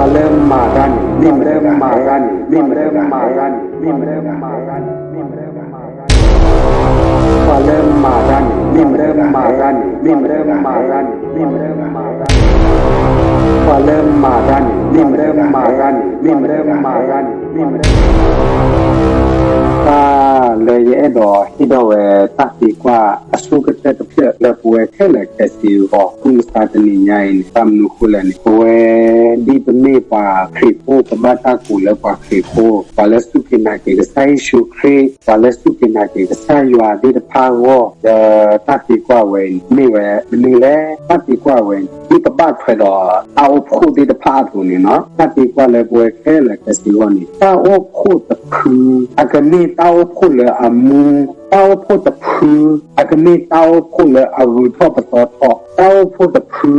ပှၤလၢမၤတၢ်န့ၣ် မ့ၢ်မတၤတဂၤလဲၣ်, ပှၤလၢမၤတၢ်န့ၣ် မ့ၢ်မတၤတဂၤလဲၣ်, ပှၤလၢမၤတၢ်န့ၣ် မ့ၢ်မတၤတဂၤလဲၣ်, ပှၤလၢမၤတၢ်န့ၣ် မ့ၢ်မတၤတဂၤလဲၣ်, ပှၤလၢမၤတၢ်န့ၣ် မ့ၢ်မတၤတဂၤလဲၣ်, မ့ၢ်မတၤတဂၤလဲၣ်, မ့ၢ်မတၤတဂၤလဲၣ်. တၢ်လၢယအဲၣ်ဒိးဟ့ၣ်ဒီးဝဲတၢ်သံကွၢ်အဆိကတၢၢ်တဖျၢၣ်လၢပဝဲခဲလၢာ်ခဲဆ့အဂီၢ် မုၢ်မဆါတနံၤညါအံၤန့ၣ် ဘၣ်မနုၤဃိလဲၣ်န့ၣ် ပဝဲဒ်ပမ့ၢ်ပှၤခရံာ်ဖိ ပဘၣ်တၢ်ကိးလၢပှၤခရံာ်ဖိ, ပှၤလၢစူၢ်က့ၤနာ်က့ၤကစၢ်ယ့ၣ်ၡူးခရံာ်, ပှၤလၢစူၢ်က့ၤနာ်က့ၤကစၢ်ယွၤသ့ၣ်တဖၣ်အဂီၢ်, ဒီးတၢ်သံကွၢ်ဝဲအံၤန့ၣ် မ့ၢ်ဝဲမနုၤလဲၣ်. တၢ်သံကွၢ်ဝဲန့ၣ် ဒ်ပဘၣ်ထွဲဒီးတၢ်အိၣ်ဖှိၣ်သ့ၣ်တဖၣ်အသိးန့ၣ်လီၤ. တၢ်သံကွၢ်လၢပဝဲခဲလၢာ်ခဲဆ့အဂီၢ်န့ၣ် တၢ်အိၣ်ဖှိၣ်တဖု အကမ့ၢ်တၢ်အိၣ်ဖှိၣ်လၢအမူ, တၢ်အိၣ်ဖှိၣ်တဖု အကမ့ၢ်တၢ်အိၣ်ဖှိၣ်လၢအဂုၤထီၣ်ပသီထီၣ်, တၢ်အိၣ်ဖှိၣ်တဖု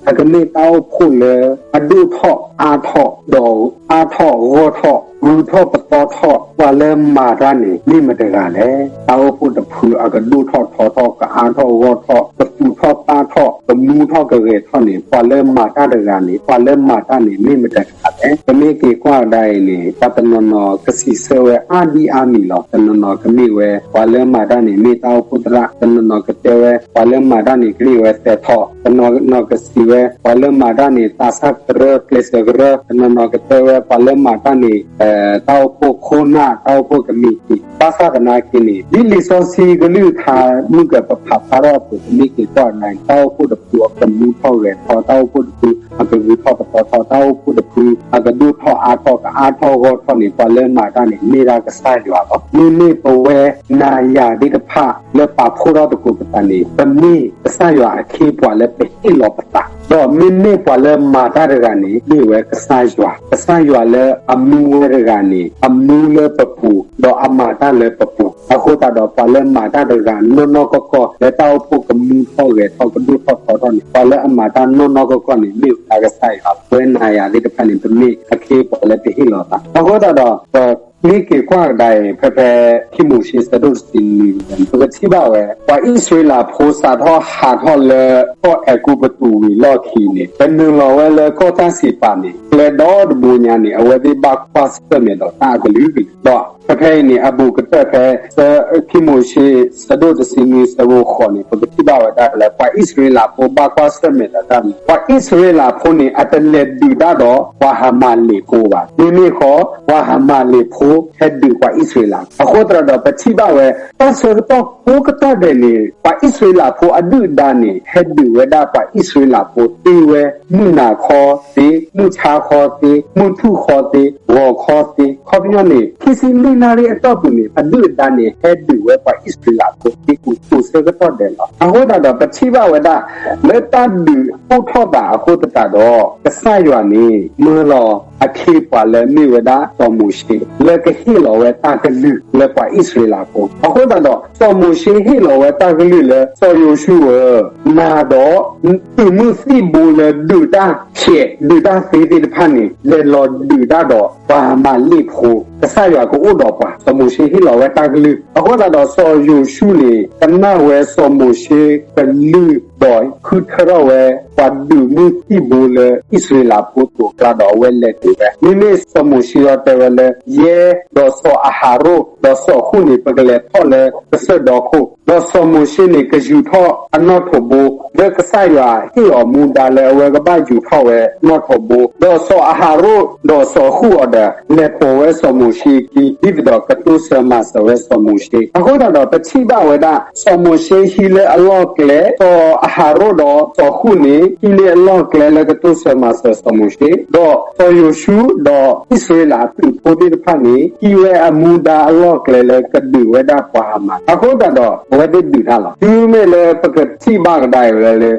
အကမ့ၢ်တၢ်အိၣ်ဖှိၣ်လၢအဒိၣ်ထီၣ်အါထီၣ် ဒီးအါထီၣ်ဂီၢ်ထီၣ် ဂုၤထီၣ်ပသီထီၣ်, ပှၤလၢမၤတၢ်န့ၣ် မ့ၢ်မတၤတဂၤလဲၣ်. တၢ်အိၣ်ဖှိၣ်တဖု အကဒိၣ်ထီၣ်ထီထီၣ် ကအါထီၣ်ဂီၢ်ထီၣ် ကသူၣ်ထီၣ်သၣ်ထီၣ် ကမူထီၣ်ကဂဲၤထီၣ်န့ၣ် ပှၤလၢမၤတၢ်တဂၤန့ၣ် ပှၤလၢမၤတၢ်န့ၣ် မ့ၢ်မတၤတဂၤလဲၣ်. ပမ့ၢ်က့ၤကွၢ်ကဒါအံၤန့ၣ် ပှၤတနီၤနီၤကစံးဆၢဝဲအါဒံအါမံၤလီၤ. တနီၤနီၤကမ့ၢ်ဝဲ ပှၤလၢမၤတၢ်န့ၣ် မ့ၢ်တၢ်အိၣ်ဖှိၣ်သရၣ်, တနီၤနီၤကတဲဝဲ ပှၤလၢမၤတၢ်န့ၣ် ကမ့ၢ်ဝဲသဲးထီၣ်, တနီၤနီၤကစံးဝဲ ပှၤလၢမၤတၢ်န့ၣ် သးစၢ်ကရၢ ကျဲးစၢးကရၢ, တနီၤနီၤကတဲဝဲ ပှၤလၢမၤတၢ်န့ၣ် တၢ်အိၣ်ဖှိၣ်ခိၣ်နၢ် တၢ်အိၣ်ဖှိၣ်ကမံးတံာ်, ဘၣ်ဆၣ်သနာ်က့န့ၣ် ဒ်လံာ်စီဆှံကလုၢ်ကထါ မုၢ်ကပဖးဖျါထီၣ်အသိး ပမ့ၢ်က့ၤကွၢ်ကဒါအံၤ တၢ်အိၣ်ဖှိၣ်တဖုအကမူထီၣ်ဂဲၤထီၣ်, တၢ်အိၣ်ဖှိၣ်တဖုအကဂုၤထီၣ်ပသီထီၣ်, တၢ်အိၣ်ဖှိၣ်တဖုအကဒိၣ်ထီၣ်အါထီၣ် ကအါထီၣ်ဂီၢ်ထီၣ်န့ၣ် ပှၤလၢမၤတၢ်န့ၣ် မ့ၢ်ဒၣ်ကစၢ်ယွၤလီၤ. မ့မ့ၢ်ပဝဲနၤယၤသ့ၣ်တဖၣ်လၢပာ်ဖှိၣ်ထီၣ်သကိးပသးန့ၣ် ပမ့ၢ်ကစၢ်ယွၤအခ့အပှၤလၢပဟ့ၣ်လီၤပသး, ဒီးမ့မ့ၢ်ပှၤလၢမၤတၢ်တဂၤန့ၣ် မ့ၢ်ဝဲကစၢ်ယွၤ, ကစၢ်ယွၤလၢအမူဝဲတဂၤန့ၣ် အမူလၢပပူၤ ဒီးအမၤတၢ်လၢပပူၤ, အဃိသတးဒီး ပှၤလၢမၤတၢ်တဂၤနီၢ်နီၢ်ကီၢ်ကီၢ် လၢတၢ်အိၣ်ဖှိၣ်ကမူထီၣ်ဂဲၤထီၣ် ကဒိၣ်ထီၣ်ထီထီၣ်န့ၣ် ပှၤလၢအမၤတၢ်နီၢ်နီၢ်ကီၢ်ကီၢ်န့ၣ် မ့ၢ်ဝဲဒၣ်ကစၢ်ယွၤလီၤ. ပဝဲနၤယၤသ့ၣ်တဖၣ်န့ၣ် ပမ့ၢ်အခ့အပှၤလၢပဟ့ၣ်လီၤသး, အဃိသတးဒီး ပမ့ၢ်က့ၤကွၢ်ကဒါအံၤ ဖဲဖဲခံမိၤၡ့ ဆၢဒိၣ်တဆံနွံ ပကထံၣ်ဘၣ်ဝဲ ပှၤအံၣ်စရ့လးဖိစးထီၣ်ဟးထီၣ်လၢကီၢ်အဲၤကူပတူးဝံၤအလီၢ်ခံန့ၣ် ပနုာ်လီၤဝဲလၢကီၢ်တၢ်စံးပာ်န့ၣ် ကျဲဒီတဘိညါန့ၣ် အဝဲသ့ၣ်ဘၣ်ကွၢ်ဆၢၣ်မဲာ်ဒီးတၢ်အကလုာ်ကလုာ်ဒီး ဖဲဖဲအံၤန့ၣ် အဘူးကတၢၢ်ဖဲ ခံမိၤၡ့ ဆၢဒိၣ်တဆံနွံ ဆၢဖိဃိးန့ၣ် ပကထံၣ်ဘၣ်ဝဲဒၣ်လၢ ပှၤအံၣ်စရ့လးဖိဘၣ်ကွၢ်ဆၢၣ်မဲာ်ဒီးတၢ်န့ၣ် ပှၤအံၣ်စရ့လးဖိန့ၣ် အတလဲၤဒုးတၢ်ဒီးပှၤဟၤမၤလ့းဖိဘၣ်. မ့မ့ၢ်ဃီ ပှၤဟၤမၤလ့းဖိဟဲဒုးပှၤအံၣ်စရ့လး, အဃိသတးဒီး ပထံၣ်ဘၣ်ဝဲ တၢ်ဆၢကတီၢ်ကိးကတီၢ်ဒဲးန့ၣ် ပှၤအံၣ်စရ့လးဖိအဒုၣ်အဒါန့ၣ် ဟဲဒုးဝဲဒၣ်ပှၤအံၣ်စရ့လးဖိသ့ဝဲ မုၢ်နၤခီသ့, မုၢ်ဆါခီသ့, မုၢ်ထူၣ်ခီသ့, ဂီၤခီသ့, ခီပညီန့ၣ် ခံဆံလွံၢ်နၣ်ရံၣ်အတီၢ်ပူၤန့ၣ် အဒုၣ်အဒါန့ၣ် ဟဲဒုးဝဲပှၤအံၣ်စရ့လးဖိသ့ကိးဆၢကတီၢ်ဒဲးလီၤ. အဃိသတးဒီး ပထံၣ်ဘၣ်ဝဲဒၣ် လၢတၢ်ဒုးအိၣ်ထီၣ်သးအဃိသတးဒီး ကစၢ်ယွၤန့ၣ် မၢလီၤအခ့အပှၤလၢမ့ၢ်ဝဲဒၣ်စီၤမိၤၡ့ လၢကဟ့ၣ်လီၤဝဲတၢ်ကလုၢ်လၢပှၤအံၣ်စရ့လးဖိ, အဃိသတးဒီး စီၤမိၤၡ့ဟ့ၣ်လီၤဝဲတၢ်ကလုၢ်လၢ စီၤယိၤၡူဧၢ, နၤဒီး သုးမုၢ်သံၣ်ဘိလၢဒုးတၢ်ဖျဲးဒုးတၢ်သ့သ့ၣ်တဖၣ်န့ၣ် လဲၤလီၤဒုးတၢ်ဒီးပှၤဟၤမၤလ့းဖိ, ကစၢ်ယွၤကအိၣ်ဒီးပှၤ, စီၤမိၤၡ့ဟ့ၣ်လီၤဝဲတၢ်ကလုၢ်, အဃိသတးဒီး စီၤယိၤၡူန့ၣ် ကနၣ်ဝဲစီၤမိၤၡ့ကလုၢ်ဒီးဃုထၢထီၣ်ဝဲ ပှၤဒုးမုၢ်သံၣ်ဘိလၢအံၣ်စရ့လးဖိအကျါဒီးအဝဲလဲၤဒုးဝဲ, မ့မ့ၢ်စီၤမိၤၡ့အံၤတဲဝဲလၢ ယဲဒီးစီၤအၤဟရိၣ် ဒီးစီၤဃူၣ်န့ၣ် ပကလဲၤထီၣ်လၢကစၢၢ်ဒီခိၣ်, ဒီးစီၤမိၤၡ့န့ၣ် ကယူာ်ထီၣ်အနီၣ်ထိးဘိ လၢကစၢ်ယွၤဟ့ၣ်အီၤမူဒါလၢအဝဲကဘၣ်ယူာ်ထီၣ်ဝဲနီၣ်ထိးဘိ, ဒီးစီၤအၤဟရိၣ်ဒီးစီၤဃူၣ်အီၤဒီး လဲၤပိာ်ဝဲစီၤမိၤၡ့အခံ ဒ်သိးဒီးကတိစၢၤမၤစၢၤဝဲစီၤမိၤၡ့, အဃိသတးဒီး ပထံၣ်ဘၣ်ဝဲဒၣ် စီၤမိၤၡ့ဟံးလၢအလီၢ်ကျဲ, စီၤအၤဟရိၣ်ဒီးစီၤဃူၣ်န့ၣ် ဟံးန့ၢ်အလီၢ်ကျဲလၢကတိစၢၤမၤစၢၤစီၤမိၤၡ့, ဒီးစီၤယိၤၡူဒီးအံၣ်စရ့လးအသုးဖိသ့ၣ်တဖၣ်န့ၣ် ဟံးဝဲအမူဒါအလီၢ်ကျဲလၢကဒုးဝဲဒၣ်ပှၤဟၤမၤ, အဃိသတးဒီး အဝဲသ့ၣ်ဒုးတၢ်လီၤ. တုၤမ့ၢ်လၢပကထံၣ်ဘၣ်ကဒါအံၤဝဲလၢ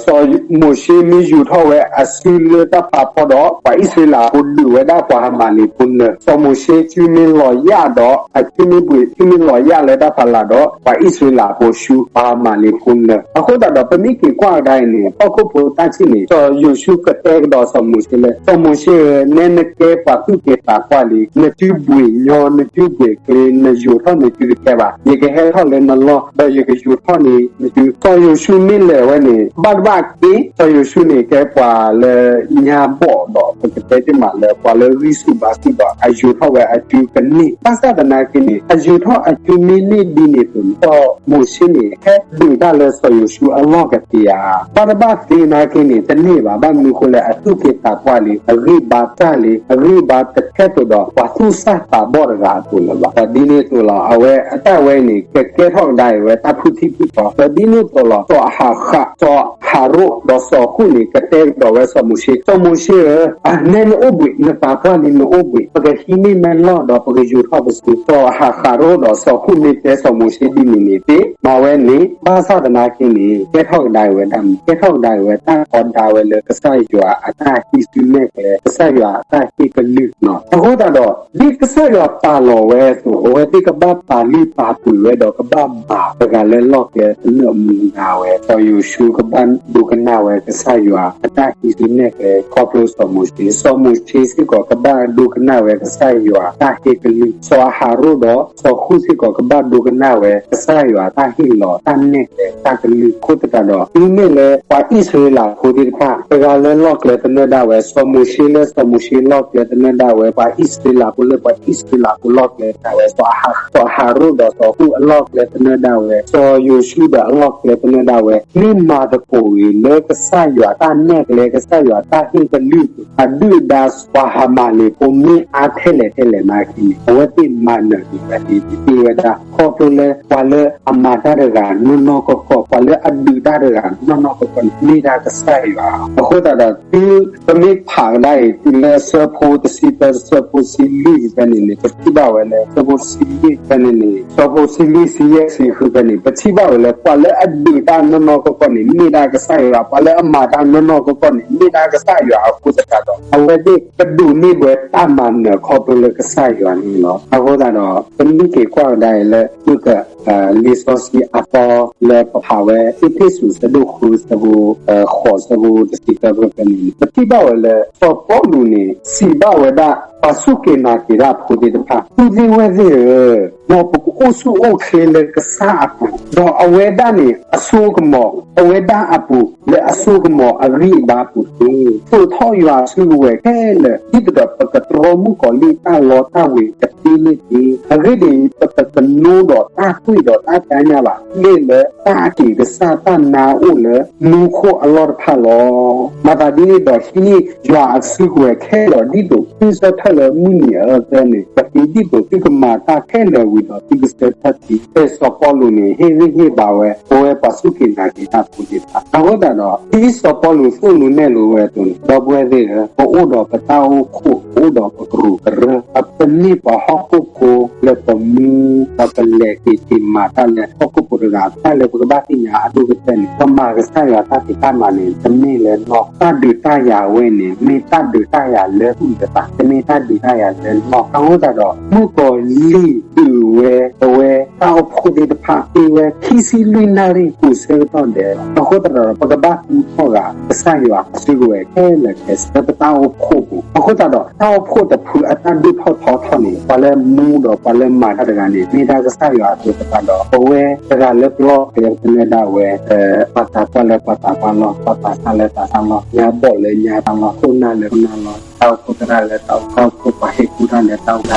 စီၤမိၤၡ့မ့ၢ်ယူာ်ထီၣ်ဝဲအစုလၢတၢ်ဖးဖီဒီး ပှၤအံၣ်စရ့လးဖိဒုးဝဲဒၣ်ပှၤဟၤမၤလ့းဖိနၢၤ, စီၤမိၤၡ့စုမ့ၢ်လီၤယၣ်ဒီး အစုမ့ၢ်ဘှံး စုမ့ၢ်လီၤယၣ်လၢတၢ်ဖးလၢ်ဒီး ပှၤအံၣ်စရ့လးဖိဆူ ပှၤဟၤမၤလ့းဖိနၢၤ, အဃိသတးဒီး ပမ့ၢ်က့ၤကွၢ်ကဒါအံၤန့ၣ် ဟီၣ်ခိၣ်ဖိတၢ်ထံၣ်န့ၣ် စီၤယိၤၡူးကတဲကဒီးစီၤမိၤၡ့လၢ စီၤမိၤၡ့ဧၢ, နဲနကဲပှၤသူၣ်က့သးပှၢ်လံ, နစုဘှ့ၣ်ညီ နစုဘှ့ၣ်ကျ့ နယိၤထီၣ်နစုတကဲဘၣ်. ယကဟဲထီၣ်လၢနလီၢ် ဒီးယကယိၤထီၣ်န့ၢ်နစု. စီၤယိၤၡူးမ့ၢ်လဲၤဝဲန့ၣ် ဘၣ်တဘၣ်က့ၤ, စီၤယိၤၡူးန့ၣ် ကဲပှၤလၢညါဘီၣ်ဒီး ပကတဲတ့ၢ်မးလၢ ပှၤလၢဂံၢ်ဆူၣ်ဘါဆူၣ်ဒီး အယိၤထီၣ်ဝဲအစုကန့ၢ်. ဘၣ်ဆၣ်သနာ်က့န့ၣ် အယိၤထီၣ်အစုမ့ၢ်န့ၢ်ဒ်န့ၣ်အသိးန့ၣ် စီၤမိၤၡ့န့ၣ် ဟဲဒုးတၢ်လၢစီၤယိၤၡူးအလီၢ်ကသ့ဧါ. ဘၣ်တဘၣ်သ့နာ်က့န့ၣ် တန့ၢ်ဘၣ်. ဘၣ်မနုၤဃိလဲၣ်, အသူၣ်က့သးပှၢ်လံ, အဂံၢ်ဘါတၢ်လံ, အဂံၢ်ဘါတထဲသိးဒီး ပှၤသူၣ်စၢ်သးဘီၣ်တဂၤအသိးလၢၤဘၣ်. ဒီးဒ်န့ၣ်အသိးလီၤ, အဝဲအတၢ်ဝဲအံၤန့ၣ် ကကဲထီၣ်ကဒါအံၤဝဲတၢ်ဖုၣ်ထံၣ်ဖုၣ်တီ, ဒီးဒ်န့ၣ်အသိးလီၤ, စီၤအၤဟၣ်ဃး, စီၤဟၤရိၣ် ဒီးစီၤဃူၣ်န့ၣ် ကတဲကဒီးဝဲစီၤမိၤၡ့, စီၤမိၤၡ့ဧၢ, နဲနအိၣ်ဘှံး, နသးပှၢ်လံနအိၣ်ဘှံး, ပကဟံးန့ၢ်မ့ၢ်လီၢ်ဒီးပကယိၤထီၣ်ပစု. စီၤအၤဟၣ်ဃးရိၣ်ဒီးစီၤဃူၣ်မ့ၢ်တဲစီၤမိၤၡ့ဒ်န့ၣ်န့ၣ် သ့မၤဝဲန့ၣ်, ဘၣ်ဆၣ်သနာ်က့န့ၣ် ကဲထီၣ်ကဒါအံၤဝဲတၢ်မနုၤ, ကဲထီၣ်ကဒါအံၤဝဲတၢ်ကီဒါဝဲလၢကစၢ်ယွၤအတၢ်ဟံးစုနဲၣ်ကျဲ, ကစၢ်ယွၤအတၢ်ဟ့ၣ်ကလုၢ်လီၤ. အဃိသတးဒီး ဒ်ကစၢ်ယွၤပာ်လီၤဝဲအသိး အဝဲသ့ၣ်ကဘၣ်ပာ်လုၢ်ပာ်ပှ့ၤဝဲဒီး ကဘၣ်မၤတဂၤလၢလီၢ်ကျဲသနၢၣ်မူဒါဝဲ, စီၤယိၤၡူးကဘၣ်ဒိကနၣ်ဝဲကစၢ်ယွၤအတၢ်ဟံးစုနဲၣ်ကျဲ ခီဖျိစီၤမိၤၡ့, စီၤမိၤၡ့စ့ၢ်ကီး ကဘၣ်ဒိကနၣ်ဝဲကစၢ်ယွၤအတၢ်ဟ့ၣ်ကလုၢ်, စီၤအၤဟၣ်ရိၣ်ဒီးစီၤဃူၣ်စ့ၢ်ကီး ကဘၣ်ဒိကနၣ်ဝဲ ကစၢ်ယွၤအတၢ်ဟ့ၣ်လီၤတၢ်နဲၣ်ကျဲတၢ်ကလုၢ်. အဃိသတးဒီး တုၤမ့ၢ်လၢပှၤအံၣ်စရ့လးဖိသ့ၣ်တဖၣ် တဂၤလၢလီၢ်ကျဲသနၢၣ်ဒၣ်ဝဲ, စီၤမိၤၡ့လၢစီၤမိၤၡ့လီၢ်ကျဲသနၢၣ်ဒၣ်ဝဲ, ပှၤအံၣ်စရ့လးဖိလၢပှၤအံၣ်စရ့လးဖိလီၢ်ကျဲဒၣ်ဝဲ, စီၤအၤဟၣ်ရိၣ်ဒီးစီၤဃူၣ်အလီၢ်ကျဲသနၢၣ်ဒၣ်ဝဲ, စီၤယိၤၡူးဒီးအလီၢ်ကျဲသနၢၣ်ဒၣ်ဝဲ, မ့ၢ်မၤသကိးဂ့ၤလၢကစၢ်ယွၤတၢ်နဲၣ်ကျဲ, ကစၢ်ယွၤတၢ်ဟ့ၣ်ကလုၢ် အဒုၣ်အဒါ ပှၤဟၤမၤလ့းဖိမ့ၢ်အါထဲလဲၣ်ထဲလဲၣ်နာ်က့န့ၣ် အဝဲသ့ၣ်မၤနၢၤက့ၤဝဲသ့ သ့ဝဲဒၣ် ခီဖျိလၢပှၤလၢအမၤတၢ်တဂၤနီၢ်နီၢ်ကီၢ်ကီၢ်, ပှၤလၢအဒုးတၢ်တဂၤနီၢ်နီၢ်ကီၢ်ကီၢ်န့ၣ် မ့ၢ်ဒၣ်ကစၢ်ယွၤ. အဃိသတးဒီး သုပမ့ၢ်ဖးကဒါအံၤ တုၤလၢအဆၢဖိတဆံသၢ တဆၢဖိတဆံလွံၢ်ဖဲန့ၣ်န့ၣ် ပထံၣ်ဘၣ်ဝဲလၢ အဆၢဖိတဆံလွံၢ်ဖဲန့ၣ်န့ၣ် အဆၢဖိတဆံလွံၢ် တဆံယဲၢ် တဆံဃုဖဲန့ၣ် ပထံၣ်ဘၣ်ဝဲလၢ ပှၤလၢအဒုးတၢ်နီၢ်နီၢ်ကီၢ်ကီၢ်န့ၣ် မ့ၢ်ဒၣ်ကစၢ်ယွၤ, ပှၤလၢအမၤတၢ်နီၢ်နီၢ်ကီၢ်ကီၢ်န့ၣ် မ့ၢ်ဒၣ်ကစၢ်ယွၤအဃိသတးဒီး အဝဲသ့ၣ်ကဒိးန့ၢ်ဝဲတၢ်မၤနၢၤခီဖျိလၢကစၢ်ယွၤန့ၣ်လီၤ. အဃိသတးဒီး ပမ့ၢ်က့ၤကွၢ်ကဒါအံၤလၢ မုၢ်က လံာ်စီဆှံအသီလၢပဖးဝဲ အ့းဖ့းစူး အဆၢဒိၣ်ဃု အဆၢဖိ ဃိး အဆၢဖိတဆံသၢဖဲန့ၣ် ပထံၣ်ဘၣ်ဝဲလၢ စီၤပီလူးန့ၣ် စံးဘၣ်ဝဲဒၣ် ပှၤစူၢ်က့ၤနာ်က့ၤတၢ်ဖိသ့ၣ်တဖၣ်, သူၣ်သ့ၣ်ဝဲၢ်သ့ၣ်ဧၢ, မ်ပကအိၣ်ဆူၣ်အိၣ်ချ့လၢကစၢ်အပူၤ, ဒီးအဝဲဒၣ်န့ၣ် အစိကမီၤ, အဝဲဒၣ်အပူၤ လၢအစိကမီၤအဂံၢ်အဘါအပူၤတက့ၢ်. သိးထီၣ်ယွၤအစုကဝဲၤခဲလၢာ် ဒ်သိးဒီးပကတြီမုၢ်ကီၤလံၢ်တၢ်လီတၢ်ဝ့ၤကသ့န့ၣ်တက့ၢ်. အဂ့ၢ်ဒ်အံၤ, ပတကနိဒီးတၢ်သွံၣ်ဒီးတၢ်ကါညၣ်ဘၣ်. မ့ၢ်လၢတၢ်အက့ၤကစၢ်တၢ်နါအိၣ်လၢမူခိၣ်အလီၢ်တဖၣ်လီၤ. မၤသးဒ်န့ၣ်ဒီး ဟံးန့ၢ်ယွၤအစုကဝဲၤခဲလၢာ် ဒ်သိးသုဆၢထၢၣ်လၢမုၢ်နံၤအအၢသၢန့ၣ် ကသ့ဒ်သိးသုကမၤတၢ်ခဲလၢာ်ဝံၤဒီး သုကဆၢထၢၣ်ထံ. စီၤပီလူးန့ၣ် ဟ့ၣ်ဂံၢ်ဟ့ၣ်ဘါဝဲ ပဝဲပှၤစူၢ်က့ၤနာ်က့ၤတၢ်ဖိသ့ၣ်တဖၣ်. အဃိသတးဒီး ဒ်စီၤပီလူးသိၣ်လိနဲၣ်လိဝဲအသိးန့ၣ် ဒီပုၢ်ဝဲၢ်သ့ၣ်ဧၢ, ပအိၣ်ဒီးပတၢ်အိၣ်ဖှိၣ်, ပအိၣ်ဒီးပကရူၢ်ကရၢ, ပမ့ၢ်ပှၤဟီၣ်ခိၣ်ဖိလၢပမူ ဒီးပလဲၤက့ၤက့ၤမၤတၢ်လၢဟီၣ်ခိၣ်ဖိတဂၤ တၢ်လၢပကဘၣ်သ့ၣ်ညါအဒိၣ်ကတၢၢ်န့ၣ် ပမၤကစၢ်ယွၤတၢ်ဖံးတၢ်မၤန့ၣ် တမ့ၢ်လၢနီၢ်, တၢ်ဒုးတၢ်ယၤဝဲန့ၣ် မ့ၢ်တၢ်ဒုးတၢ်ယၤလၢအုၣ်သး, တမ့ၢ်တၢ်ဒုးတၢ်ယၤလၢနီၢ်. အဃိသတးဒီး မုၢ်ကီၤလံၢ်ဒုးဝဲ ပဝဲတၢ်အိၣ်ဖှိၣ်သ့ၣ်တဖၣ် သ့ဝဲခံဆံလွံၢ်နၣ်ရံၣ်ကိးဆၢကတီၢ်ဒဲးလီၤ. အဃိသတးဒီး ပကဘၣ်သူထီၣ်ဂာ် ကစၢ်ယွၤအစုကဝဲၤခဲလၢာ်ခဲဆ့ လၢပတၢ်အိၣ်ဖှိၣ်ပူၤ. အဃိသတးဒီး တၢ်အိၣ်ဖှိၣ်တဖုအတၢ်ဒုးထီၣ်ထီထီၣ်န့ၣ် ပှၤလၢမူဒီးပှၤလၢမၤတၢ်တဂၤန့ၣ် မ့ၢ်ဒၣ်ကစၢ်ယွၤအဃိသတးဒီး ပဝဲတဂၤလၢပလီၢ်ကျဲသနၢၣ်ဒၣ်ဝဲ ပှၤသးပှၢ်လၢပှၤသးပှၢ်လီၢ်, ပှၤသးစၢ်လၢသးစၢ်လီၢ်, ညါဘီၣ်လၢညါတၢ်လီၢ်, ခိၣ်နၢ်လၢခိၣ်နၢ်လီၢ်, တၢ်အိၣ်ဖှိၣ်သရၣ်လၢတၢ်အိၣ်ဖှိၣ်, တၢ်အိၣ်ဖှိၣ်ပှၤဟ့ၣ်ကူၣ်တၢ်လၢတၢ်အိၣ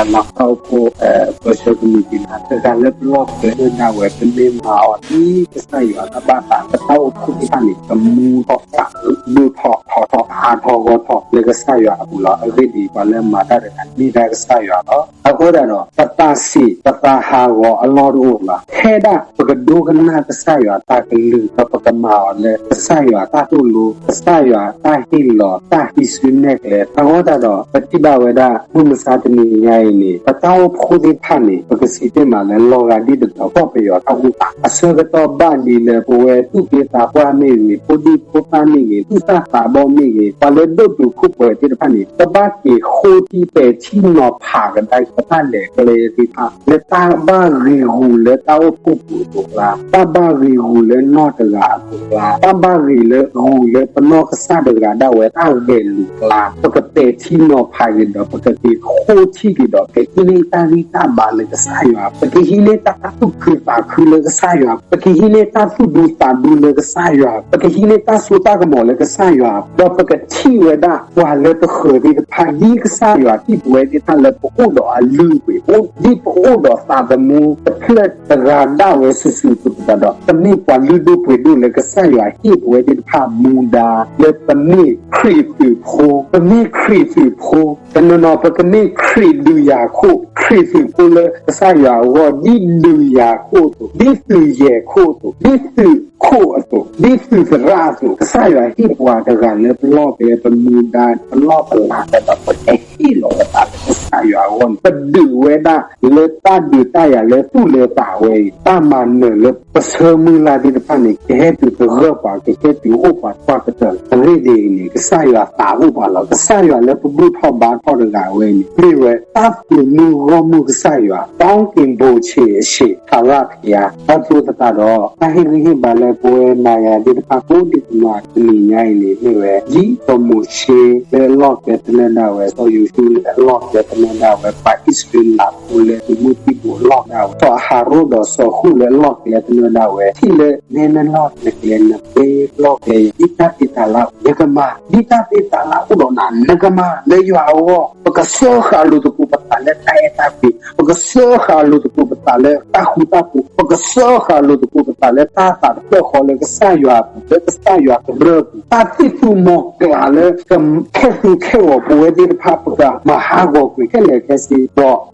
်ဖှိၣ်လီၢ်, တၢ်အိၣ်ဖှိၣ် ပှၤဆှၢကမံးတံာ်တာ် တဂၤလၢပလီၢ်ကျဲသနၢၣ်ဒၣ်ဝဲ ပမ့ၢ်မၤအီၤဒ်ကစၢ်ယွၤတၢ်ဘၣ်သး ပတၢ်အိၣ်ဖှိၣ်သ့ၣ်တဖၣ်န့ၣ် ကမူထီၣ်သး ဒိၣ်ထီၣ်ထီထီၣ် အါထီၣ်ဂီၢ်ထီၣ်လၢကစၢ်ယွၤအပူၤလီၤ. အဂ့ၢ်ဒ်အံၤ, ပှၤလၢမၤတၢ်တဂၤန့ၣ် မ့ၢ်ဒၣ်ကစၢ်ယွၤလီၤ. အဃိသတးဒီး ပသးဆံး ပသးဟးဂီၤအလီၢ်တအိၣ်လီၤ. ထဲဒၣ်ပကဒိကနၣ်ကစၢ်ယွၤတၢ်ကလုၢ် ဒီးပကမၤအီၤလၢကစၢ်ယွၤတၢ်သိၣ်လိ, ကစၢ်ယွၤတၢ်ဟ့ၣ်လီၤ, တၢ်ဟံးစုနဲၣ်ကျဲ. အဃိသတးဒီး ပထံၣ်ဘၣ်ဝဲဒၣ် မုၢ်မဆါတနံၤညါအံၤန့ၣ် ပတၢ်အိၣ်ဖှိၣ်သ့ၣ်တဖၣ်န့ၣ် ပက စံးတ့ၢ်မးလၢလီၤဂာ်ဒ်သိးဒီး ကီၢ်ပယီၤတၢ်အိၣ်သး အဆၢကတီၢ်ဘၣ်လံလၢပဝဲသူၣ်က့သးပှၢ်မ့ၢ်ဂ့ၤ, ဖိဒံဖိသၣ်မ့ၢ်ဂ့ၤ, သူၣ်တၢ်သးဘီၣ်မ့ၢ်ဂ့ၤ, ပှၤလၢဒိၣ်တုာ်ခိၣ်ပှဲၤသ့ၣ်တဖၣ်န့ၣ် ကဘၣ်က့ၤဃိထံပဲာ်ထံနီၤဖးကဒါက့ၤ ပတၢ်လဲၤကျဲသ့ၣ်တဖၣ် လၢတၢ်ဘၣ်ဂ့ၤဂူာ်လၢတၢ်အိၣ်ဖှိၣ်ပူၤအသိးအကျါ, တၢ်ဘၣ်ဂ့ၤဂူာ်လၢနီၢ်တဂၤအသိးအကျါ, တၢ်ဘၣ်ဂ့ၤလၢဂူာ်လၢပနီၢ်ကစၢ်တဂၤဒၣ်ဝဲတၢ်ဂဲၤလိာ်အကျါ, ပကပဲာ်ထံနီၤဖးက့ၤဒီး ပကက့ၤဃိထံက့ၤဒီး ပကဟံးန့ၢ်တၢ်ဂံၢ်တၢ်ဘါလၢကစၢ်ယွၤ, ပကဟံးန့ၢ်တၢ်သူၣ်ခုသးခုလၢကစၢ်ယွၤ, ပကဟံးန့ၢ်တၢ်သူၣ်ဒူသးဒူလၢကစၢ်ယွၤ, ပကဟံးန့ၢ်တၢ်စိတၢ်ကမီၤလၢကစၢ်ယွၤ, ဒီးပကထံၣ်ဝဲဒၣ်ပှၤလၢပဃၢၤသ့ၣ်တဖၣ် ဒ်ကစၢ်ယွၤထံၣ်ပဝဲသ့ၣ်တဖၣ်လၢပအိၣ်ဒီးအလုၢ်အပှ့ၤအိၣ်, ဒ်ပအိၣ်ဒီးသးသမူတဖျၢၣ်တဂၤဒၣ်ဝဲစုာ်စုာ်ပသးဒီး ပမ့ၢ်ပှၤလုၢ်ဒိၣ်ပှ့ၤဒိၣ်လၢကစၢ်ယွၤဟ့ၣ်ပဝဲသ့ၣ်တဖၣ်မူဒါ လၢပမ့ၢ်ခရံာ်သုးဖိ, ပမ့ၢ်ခရံာ်သုးဖိ, တနီၤနီၤပကမ့ၢ်ခရံာ်ဒုးယၤခိၣ်, ခရံာ်သုးဖိလၢကစၢ်ယွၤအဂီၢ် ဒ်ဒုးယၤခိၣ်အသိး, ဒ်သုးယဲၢ်ခိၣ်အသိး, ဒ်သုးခိၣ်အသိး, ဒ်သုးသရၣ်အသိး, ကစၢ်ယွၤဟ့ၣ်ပှၤတဂၤလၢပလီၢ်ကျဲပမူဒါ ပလီၢ်ပလၤဒီး ပကဟ့ၣ်လီၤပသးလၢကစၢ်ယွၤအဂီၢ်န့ၣ် ပဒုးဝဲဒၣ်လၢတၢ်ဒုးတၢ်ယၤလၢသူၣ်လၢသးဝဲအံၤ တၢ်မၤနၢၤလၢပဆၢမုၢ်လၢ်သ့ၣ်တဖၣ်န့ၣ် ကဟဲတုၤကရၢၢ်ပှၤ ကဟဲတုၤအိၣ်ပှၤကွၢ်ကတၢၢ်လီၤ. အဂ့ၢ်ဒ်အံၤန့ၣ် ကစၢ်ယွၤသးအိၣ်ပှၤလီၤ. ကစၢ်ယွၤလၢပဘူၣ်ထီၣ်ဘါထီၣ်တဂၤဝဲအံၤန့ၣ် မ့ၢ်ဝဲတၢ်သုးမုၢ်ဂီၢ်မုၢ်ကစၢ်ယွၤ ကောင်းကင်ဘုံခြေအရှင် ထာဝရဘုရား အသိးသတးဒီး တၢ်ဟ့ၣ်ဂံၢ်ဟ့ၣ်ဘါလၢပဝဲနၤယၤသ့ၣ်တဖၣ်ကိးဒံကနီၤတနံၤညါအံၤန့ၣ် မ့ၢ်ဝဲ ဒ်စီၤမိၤၡ့လၢအလီၢ်ကျဲသနၢၣ်ဒၣ်ဝဲ, စီၤယိၤၡူလၢအလီၢ်ကျဲသနၢၣ်ဒၣ်ဝဲ, ပှၤအံၣ်စရ့လးဖိလၢသုးမုၢ်သံၣ်ဘိအလီၢ်ဒၣ်ဝဲ, စီၤအၤဟရိၣ်ဒီးစီၤဟူၣ်လၢအလီၢ်ကျဲသနၢၣ်ဒၣ်ဝဲ, ထံၣ်လၢနဲနလီၢ်နကျဲနဘ့လီၢ်ကျဲ ဒ်တၢ်သ့တၢ်လၢ် ယကမၤ, ဒ်တၢ်သ့တၢ်လၢ်အိၣ်ဒီးနၤ နကမၤလၢယွၤအဂီၢ်, ပကစၢဃာ်လိာ်သကိးပသးလၢတၢ်အဲၣ်တၢ်ကွံ, ပကစၢဃာ်လိာ်သကိးပသးလၢတၢ်ဃူတၢ်ဖိး, ပကစၢဃာ်လိာ်သကိးပသးလၢတၢ်သးတဖျၢၣ်ဃီလၢကစၢ်ယွၤအပူၤ, လၢကစၢ်ယွၤကရၢၢ်ပူၤ, တၢ်သံၣ်သူမီၤကျၢ်လၢကခဲသူခဲဂီၤပဝဲသ့ၣ်တဖၣ် ပကမၤဟးဂီၤကွံာ်ခဲလၢာ်ခဲဆ့ဒီး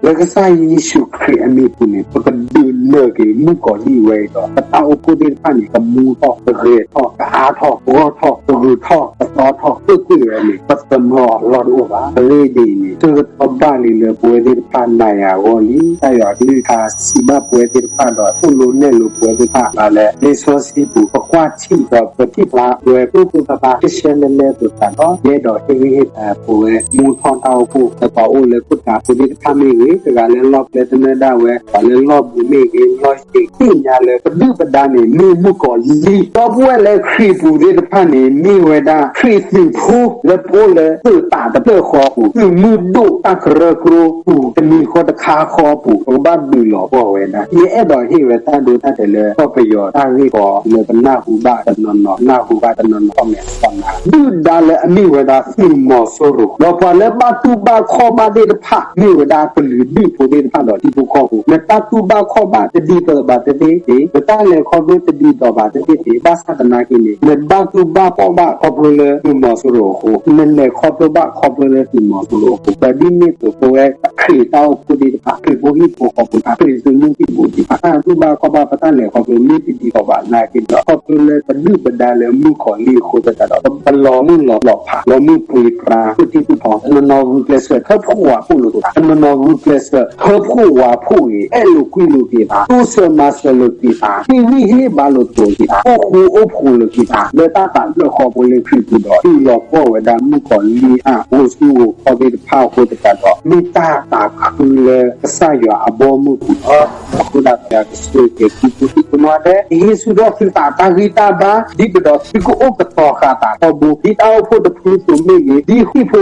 လၢကစၢ်ယ့ၣ်ၡူးခရံာ်အမံၤပူၤန့ၣ် ပကဒုးနၢၤက့ၤမုၣ်ကီၤလံၢ်ဝဲအံၤဒီး ပတၢ်အိၣ်ဖှိၣ်သ့ၣ်တဖၣ်န့ၣ် ကမူထီၣ် ကဂဲၤထီၣ် ကအါထီၣ် ကဂီၢ်ထီၣ် ကဂုာ်ထီၣ် ကသီထီၣ် ကွ့ၢ်ကွ့ၢ်ဝဲန့ၣ် ပသမၢအီၤလီၢ်တအိၣ်ဘၣ်. အဂ့ၢ်ဒ်အံၤန့ၣ် ဆၢကတီၢ်ဘၣ်လံလၢပဝဲသ့ၣ်တဖၣ်နၤယၤအဂီၢ်လံ. ကစၢ်ယွၤအကလုၢ်ကထါစံးဘၣ်ပဝဲသ့ၣ်တဖၣ်ဒီး သိၣ်လိနဲၣ်လိပဝဲသ့ၣ်တဖၣ်လၢ လံာ်စီဆှံပူၤ ပကွၢ်ထံၣ်ဒီးပထံၣ်ဖျါဝဲ ကျိၣ်ကျိၣ်ဖျါဖျါ ကရှဲလဲလဲအသိးသတးဒီး ယအဲၣ်ဒိးဟ့ၣ်ဂံၢ်ဟ့ၣ်ဘါပဝဲ မူထီၣ်တၢ်အိၣ်ဖှိၣ် လၢပှၤအိၣ်လၢခိၣ်တၤဖိသ့ၣ်တဖၣ်မ့ၢ်ဂ့ၤ, တဂၤလၢလီၢ်ကျဲသနၢၣ်ဒၣ်ဝဲ ပှၤလၢလီၢ်ဘူးမ့ၢ်ဂ့ၤ, လီၢ်ယ့ၢ်သ့ၣ်ညါလၢ ပဒုၣ်ပဒါန့ၣ် မ့ၢ်မုၣ်ကီၤလံၢ် ဒီပုၢ်ဝဲၢ်လၢခရံာ်ပူၤသ့ၣ်တဖၣ်န့ၣ် မ့ၢ်ဝဲဒၣ် ခရံာ်သုးဖိ လၢပအိၣ်လၢသုးသးတဖျၢၣ်ဃီပူၤ သုးမုၢ်ဒိၣ်တၢ်ကရၢကရိပူၤ တမံၤဃီတခါဃီပူၤ ပကဘၣ်ဒုးလီၤပှီၢ်ဝဲဒၣ်. ယအဲၣ်ဒိးဟ့ၣ်ဝဲတၢ်ဒိတၢ်တဲာ်လၢ ကီၢ်ပယီၤတၢ်ဂ့ၢ်ကီလၢပနၢ်ဟူဘၣ်တနီၤနီၤ နၢ်ဟူဘၣ်တနီၤနီၤ ခီၣ်မဲာ်အသီနၤ ဒုၣ်ဒါလၢအမ့ၢ်ဝဲဒၣ်သုးမီၤစိရိၤ ဒီးပှၤလၢဘၣ်တူၢ်ဘၣ်ခီၣ်ဘၣ်သ့ၣ်တဖၣ် မ့ၢ်ဝဲဒၣ်ကလုာ်ဒူၣ်ဖိသ့ၣ်တဖၣ်ဒီးထံဖိကီၢ်ဖိ နတၢ်တူၢ်ဘၣ်ခီၣ်ဘၣ်တဒ်သိးဘၣ်တသ့သ့ၣ် နတၢ်လဲၤခီဖျိတဒ်သိးဘၣ်တသ့သ့ၣ် ဘၣ်ဆၣ်သနာ်က့န့ၣ် နဘၣ်တူၢ်ဘၣ်ခီၣ်ဘၣ်ခီဖျိလၢသုးမီၤစိရိၤအဃိ နလဲၤခီဖျိဘၣ်ခီဖျိလၢသုးမီၤစိရိၤအဃိ ဒီးဒ်န့ၣ်အသိးပဝဲခရံာ်တၢ်အိၣ်ဖှိၣ်သ့ၣ်တဖၣ် ခရံာ်ဖိဟံၣ်ဖိဃီဖိသ့ၣ်တဖၣ် ခရံာ်သုးမုၢ်သံၣ်ဘိသ့ၣ်တဖၣ် တၢ်တူၢ်ဘၣ်ခီၣ်ဘၣ်ပတၢ်လဲၤခီဖျိမ့ၢ်တဒ်သိးဘၣ်သနာ်က့ဒီး ခီဖျိလၢပဒုၣ်ပဒါလၢမုၣ်ကီၤလံၢ်အဃိသတးဒီး ပလီၤမုၢ်လီၤလီၤဖး လီၤမုၢ်ပှ့ၤပြါ သူၣ်ထံၣ်သူၣ်ထီ တနီၤနီၤဂုာ်ကျဲးစၢးထၢဖှိၣ်ဝးဖှိၣ်လိာ်သး တနီၤနီၤဂုာ်ကျဲးစၢးထၢဖှိၣ်ဝးဖှိၣ်ဂ့ၤ အဲၣ်လိာ်ကွံလိာ်က့ၤသး တိစၢၤမၤစၢၤလိာ်က့ၤသး ဟ့ၣ်ဂံၢ်ဟ့ၣ်ဘါလိာ်သကိးက့ၤသး အိၣ်ဃူအိၣ်ဖိးလိာ်က့ၤသး လၢတၢ်သးဖျၢၣ်ဃီဖိလၢခရံာ်ပူၤဒီး တုၤလီၤပှီၢ်ဝဲဒၣ်မုၣ်ကီၤလံၢ်အဂီၢ် ဆူဂီၤခီသ့ၣ်တဖၣ်အဃိသတးဒီး မ့ၢ်တၢ်သးခုလၢကစၢ်ယွၤအဘီအမုၢ်ပူၤလီၤ. အဃိဒၣ်ပယီၤကစၢ်ကဲၤထံဖိကီၢ်ဖိသ့ၣ်တဖၣ် ကဟ့ၣ်ဆူၣ်ထီၣ်သုသးတၢ်ဂံၢ်တၢ်ဘါ ဒ်သိးဒီးသုကအိၣ်ကတီၤဃာ်သးထီဘိ ဒ်တၢ်အိၣ်ဖှိၣ်တဖုအသိးမ့ၢ်ဂ့ၤ ဒ်ဟံၣ်ဖိဃီဖိ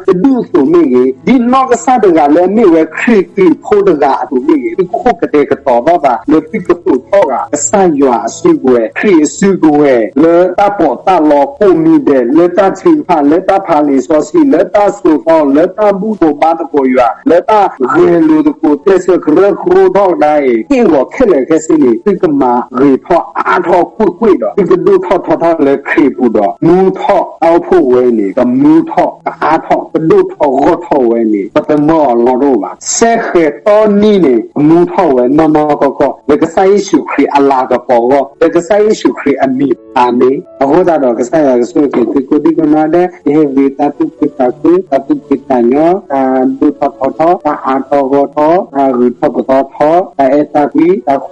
တဒူၣ်အသိးမ့ၢ်ဂ့ၤ ဒ်နီၢ်ကစၢ်တဂၤလၢအမ့ၢ်ဝဲခရံာ်သုးဖိတဂၤအသိးမ့ၢ်ဂ့ၤ သုကအိၣ်ကတဲာ်ကတီၤဘၣ်သးလၢသုကသိးထီၣ်ဂာ် ကစၢ်ယွၤအစုကဝဲၤ ခရံာ်အစုကဝဲၤ လၢတၢ်ပီးတၢ်လီကိးမံၤဒဲး လၢတၢ်ထုကဖၣ် လၢတၢ်ဖးလံာ်စီဆှံ လၢတၢ်စိာ်သီ လၢတၢ်ဘူၣ်သကိးဘါသကိးယွၤ လၢတၢ်ဂဲၤလိာ်သကိး ကျဲးစၢးကရၢကရိထီၣ်ကဒါ တၢ်အံၤ ဟ့ၣ်ဂီၤခဲလၢာ်ခဲဆ့န့ၣ် သုကမၤဂ့ၤထီၣ်အါထီၣ်ကွ့ၢ်ကွ့ၢ်ဒီး သုကဒိၣ်ထီၣ်ထီထီၣ်လၢခရံာ်ပူၤဒီး မူထီၣ်တၢ်အိၣ်ဖှိၣ်ဝဲန့ၣ် ကမူထီၣ် ကအါထီၣ် ကဒိၣ်ထီၣ်ဂီၢ်ထီၣ်ဝဲန့ၣ် ပတမၢအီၤလီၢ်တအိၣ်ဘၣ်. စဲဃဲၤတီနံၤန့ၣ် ကမူထီၣ်ဝဲနီၢ်နီၢ်ကီၢ်ကီၢ် လၢကစၢ်ယ့ၣ်ၡူးခရံာ်အလၤကပီၤအဂီၢ် လၢကစၢ်ယ့ၣ်ၡူးခရံာ်အမံၤ အၤမ့ၣ်. အဃိသတးဒီး ကစၢ်ယွၤကဆိၣ်ဂ့ၤသုကိးဒံကနီၢ်ဒဲး, ယဟ့ၣ်ဂံၢ်တၢ်သူၣ်ခုသးခု, တၢ်သူၣ်ဖှံသးညီ, တၢ်ဒိၣ်ထီၣ်ထီထီၣ်, တၢ်အါထီၣ်ဂီၢ်ထီၣ်, တၢ်ဂုၤထီၣ်ပသီထီၣ်, တၢ်အဲၣ်တၢ်ကွံ, တၢ်ဃူတၢ်ဖိး, ပာ်ဖှိၣ်ထီၣ်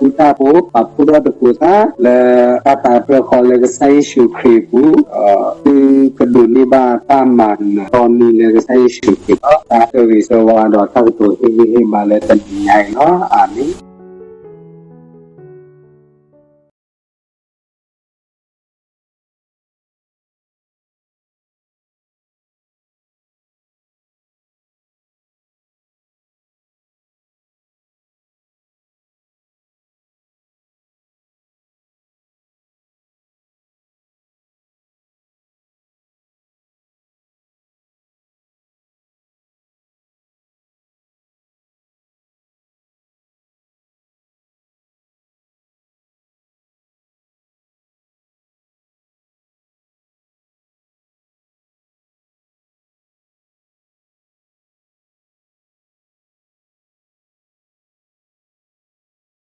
သကိးသး လၢတၢ်သးတဖျၢၣ်ဃီလၢကစၢ်ယ့ၣ်ၡူးခရံာ်အပူၤ, သုကဒိးန့ၢ်ဘၣ်တၢ်မၤနၢၤတီနံၤလၢကစၢ်ယ့ၣ်ၡူးခရံာ်လီၤ. တၢ်ဆိၣ်ဂ့ၤဆိၣ်ဝါဒီးတၢ်ကတိၤဟ့ၣ်ဂံၢ်ဟ့ၣ်ဘါလၢတနံၤညါအံၤလီၤ. အၤမ့ၣ်.